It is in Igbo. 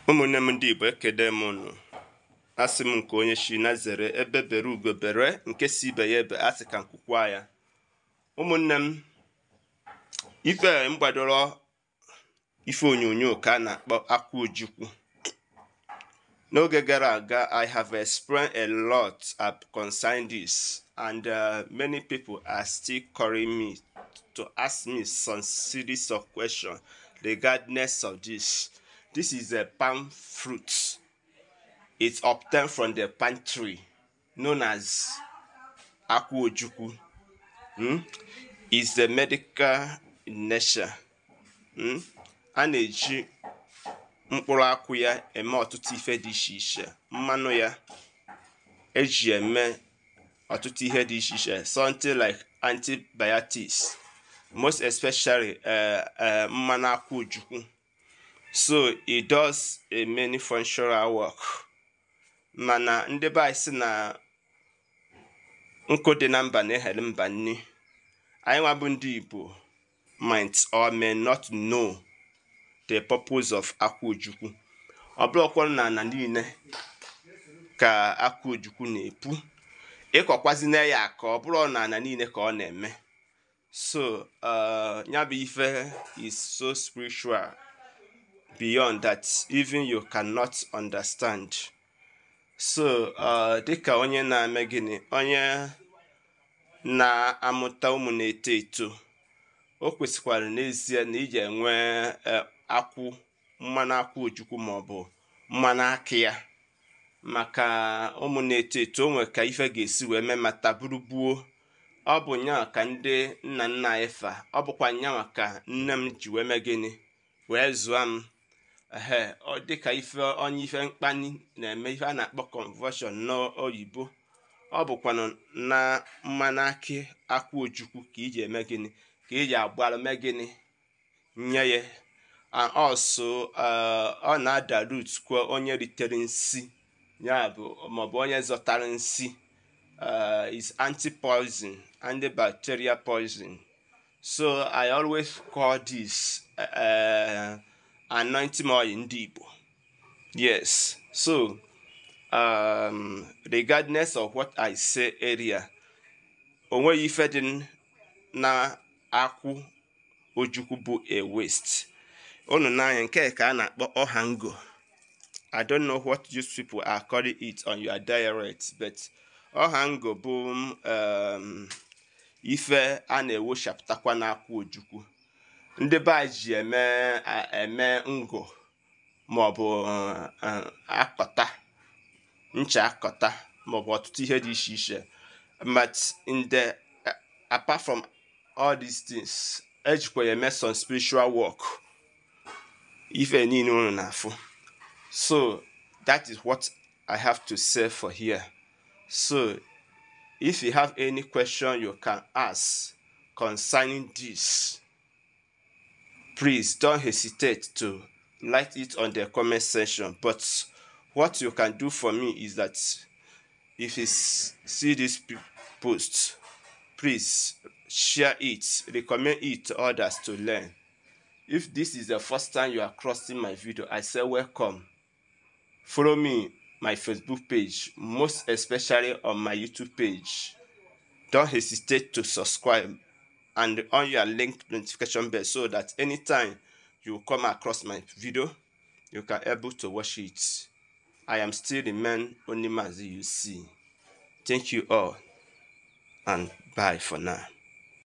Ụmụnne m ndị Igbo, ekele m unu. Asị m nke onye shi na zere, ebe bere ugo bere, nke si ibe ya ebe, asị ka nkwukwa ya. Ụmụnne m, ife m gbadoro ife onyonyo ka a na-akpọ akwa ojukwu. N'oge gara aga, I have explained a lot concerning this, and many people are still calling me to ask me some series of questions regardless of this. This is a palm fruit. It's obtained from the palm tree known as akwa ojukwu. It's the medical in nature. A na-eji mkpụrụ akwụ ya eme ọtụtụ ife dị iche iche. Mmanụ ya eji eme ọtụtụ ihe dị iche iche, something like antibiotics, most especially mmanụ akwụ ojukwu. So it does a many functional work. Mana ndị be anyị sị na nkụ dị na mba na-eghere mba nni. Anyị nwa bụ ndị Igbo might or may not know the purpose of akwa ojukwu. Ọ bụrụkwa na ana niile ka akwa ojukwu na-epu, ịkọkwazina ya ka ọ bụrụ na ana niile ka ọ na-eme. So ya bụ ife is so spiritual beyond that even you cannot understand. So dịka onye na-eme gịnị, onye na-amụta ụmụ na-eto eto, o kwesịkwara n'ezie na iji enwe akwụ, mmanụ akwụ ojukwu maọbụ mmanụ akị ya, maka ụmụ na-eto eto. O nwere ka ife ga-esi wee mee mata bụrụ gbuo. Ọ bụ nyanwa ka ndị nna nna anyị fa, ọ bụkwa nyanwa ka nne m ji wee mee gịnị, wee zụọ m. Ehe, ọ dịka ife onye ife mkpani na-eme, ife a na-akpọ convulsion n'oyibo, ọ bụkwanụ na mmanụ akị akwụ ojukwu ka iji eme gịnị, ka iji agbalụ mee gịnị nye ya. And also ọ na-adalute kwa onye ritere nsi, ya bụ maọbụ onye zọtara nsi. Is anti-poison, antibacterial poison. So I always call this anointing oil ndị Igbo. Yes, so regardless of what I say earlier, o nweghị ife dị na akwụ ojukwu bụ a waste. Unu n'anya nke ka a na-akpọ ọhango. I don't know what these people are calling it on your dialect, but ọhango bụ ife a na-ewochapụtakwa n'akwụ ojukwu. Ndị be anyị ji eme ngụ maọbụ akọta ncha, akọta maọbụ ọtụtụ ihe dị iche iche. But in the apart from all these things, ejikwa ya eme some spiritual work, ife niile unu na-afụ. So that is what I have to say for here. So if you have any question you can ask concerning this, please don't hesitate to write it on the comment section. But what you can do for me is that if you see this post, please share it, recommend it to others to learn. If this is the first time you are crossing my video, I say welcome. Follow me, my Facebook page, most especially on my YouTube page. Don't hesitate to subscribe and on your link notification bell, so that anytime you come across my video, you can able to watch it. I am still the man only Mazi you see. Thank you all, and bye for now.